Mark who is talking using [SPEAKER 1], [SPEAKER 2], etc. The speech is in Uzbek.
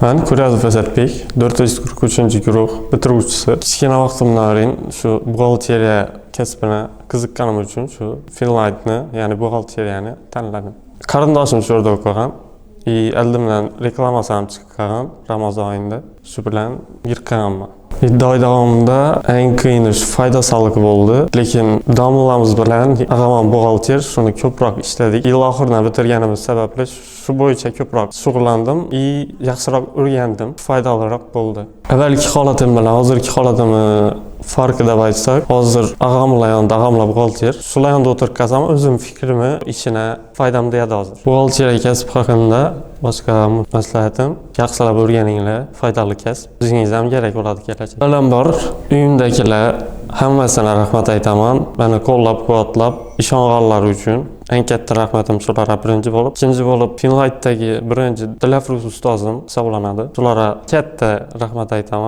[SPEAKER 1] Man Kuryazov Asadbek, 443-guruh bitiruvchisi. Kichkina vaqtimdan beri shu buxgalteriya kasbini qiziqqanim uchun shu Finlightni, ya'ni buxgalteriyani tanladim. Qarindoshim shu yerda o'qigan. И oldimdan reklamasi ham chiqib qolgan Ramazon oyida. Shu bilan kirib qolganman. 7 oy davomida eng qiyini shu foyda solig'i bo'ldi. Lekin domlamiz bilan, ag'am ham buxgalter, shuni ko'proq ishladik. Yil oxirini bitirganimiz sababli shu bo'yicha ko'proq shug'ullandim и yaxshiroq o'rgandim. Foydaliroq bo'ldi. Avvalgi holatim bilan hozirgi holatimni farqi deb aytsak, hozir ag'amlar yonida, ag'amlar buxgalter. Shular yonida o'tirib qolsam, o'zim fikrimi ishine foydam tegadi hozir. Buxgalteriya kasb haqida boshqa maslahatim: yaxshilab o'rganinglar, foydali kasb. O'zingizga ham kerak bo'ladi kelajakda. Avvalambor uyimdagilar hammasine rahmat aytaman. Meni qo'llab-quvvatlab, ishonganlari uchun eng katta rahmatim shularga birinchi bo'lib. Ikkinchi bo'lib Finlightdagi birinchi Dilafruz ustozim hisoblanadi. Shularga katta rahmat aytaman.